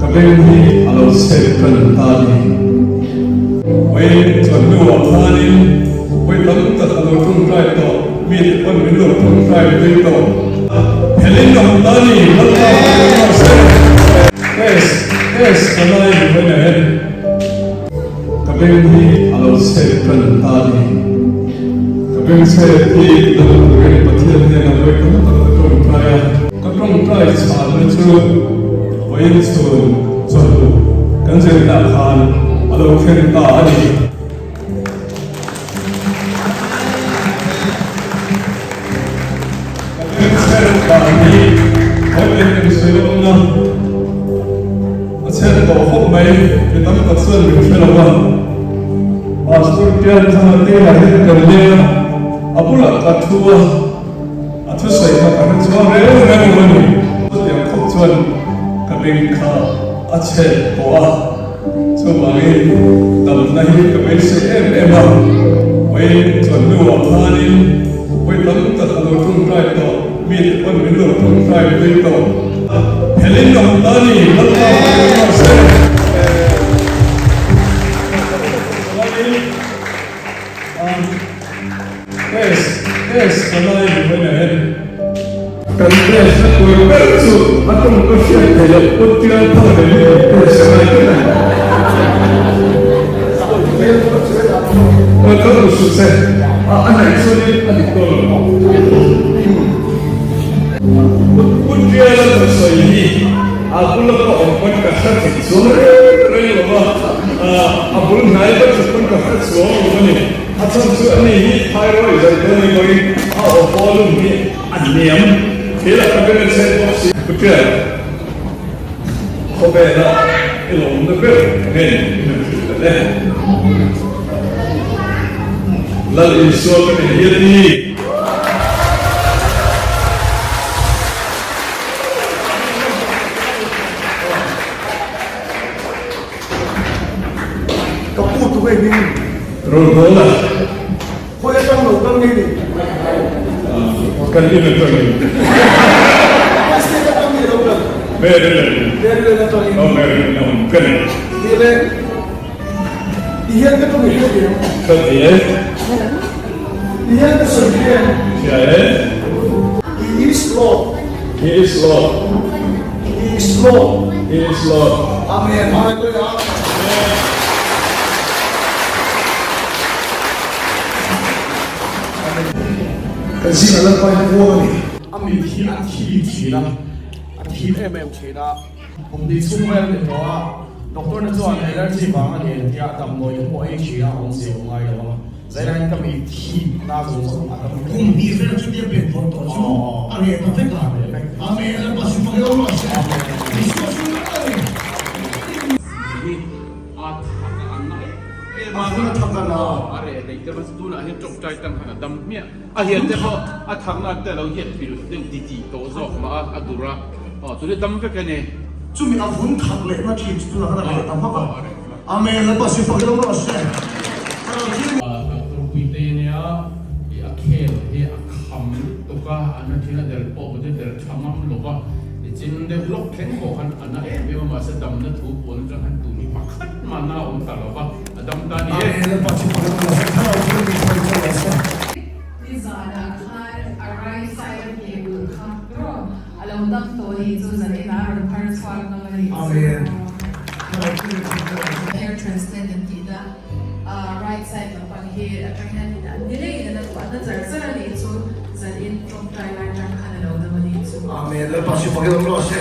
Ka beng hi a lo chhet tan ta ni. Vawiin chuan hnuah khanin vawi tam tak a lo tawngtai tawh, mite pawn min lo tawngtai pui tawh. Phelin a hmu ta ni, Lalpa ka lo se. Test, test ka lai ni vawiin ah hian ka beng hi a lo chhet tan ta ni. Ka beng chhet hi dam turin Pathian hnenah vawi tam tak ka tawngtai a. Ka tawngtai chhanna chu vawiin chhun chawhnu kan zirna khan a lo thleng ta a ni. Ka bengchher dan hi vawiin kan sawi lo awm a, a chher tawh khawp mai, mi tam tak chuan min hre lo a. Pastor Pianthanga te lah hian kan leng a, a bulah ka thu a. A thusawi kha ka hre chuang reng reng lo a ni. Chutiang khawp chuan ka beng kha a chhet tawh a, chuvangin damna hi ka beisei em em a. Vawiin chuan hnuah khanin vawi tam tak a lo tawngtai tawh, mite pawn min lo tawngtai pui tawh. Phelin a hmu ta ni, Lalpa ka se. Chuanin. Test, test ka lai ni mai na hian kan test na tur ber chu a tawng ka hriat theih loh pawt tial thang leh hi test ka lai tlat a ni. Aw ka duh suh che, a a hnaih chuanin a dik dawn lo. Put tial a ka sawi hi a bula ka awm pawn ka hre thei chuang reng reng lo va, a bul hnai ka thut pawn ka hre chuang lo a ni. A chhan chu ani hi thyroid zai dawn ni pawhin a aw volume hi a hniam thil a ka beng a chhet bawk si. Putea, khawvela i lawmna ber nge i han hrilh ta le? Lal Isua ka nei hi a ti. Ka pu tu hei hming. Rohnawl a. Khawi atang lo kal nge ni? Kan in atang in. Khawi state atang nge lo kal? Maryland. Maryland atang in. Oh Maryland a awm ka ni. Ni le. Ti hian ka tawng i hriat em? Hriat thei e. Ti hian ka sawi thei em? Hria e. He is Lord. He is Lord. He is Lord. He is Lord. Amen. Hallelujah. Kan zingah Lalpa in puang a ni. A mit hi a thi thin a, a thim em em thin a. Kum hnih chhung vel a ni tawh a, doctor te chuan allergy vang a ni ang tia damdawi te pawh ei thin a, awmzia awm ngai lo a. Zailain ka mit thip na zawng zawng a tam Kum hnih vel chutia pek tawh tawh chu a reh ta vek a, Amen, Lalpa si fak ilo rawh se, Isua chu lalpa a ni. Hi a thak a an na em em a, A hun a thak a na. A reh daih te tunah hian tawngtai tang khan a dam hmiah. A hian te pawh a thakna te a lo hiat pilh deuh ti tih tawh zawk mah a, a dur a, aw tuna dam vek a ni. Chumi a vun thak lehna thin chu tunah khan a reh ta hmak a. Amen, Lalpa si fak ilo rawh se. Doctor Puite nia i a khel hi a kham lutuk a, a na thin a der pawh mute der tha ngam lo va, nichin deuh lawk thleng pawh khan a na em em a, mahse damna thu puan atang khan tun hi pakhat mah na a awm ta lo va, a dam ta ni e. Amen, Lalpa si fak ilo rawh se. Thlarau thianghlim in hruai che rawh se. Nizanah khan a right side a hmeh ulh kha rawh. A lo dam tawh nih chu zan inah a rawn phar chhuak ngam a nih chu. Hair transplant an tih na right side lampang hi atang hian an ni lengin an la tuah na char char a nih chu zan in tawngtai lai tang khan a lo dam a nih chu. Amen. Lalpa si fak i lo rawh se.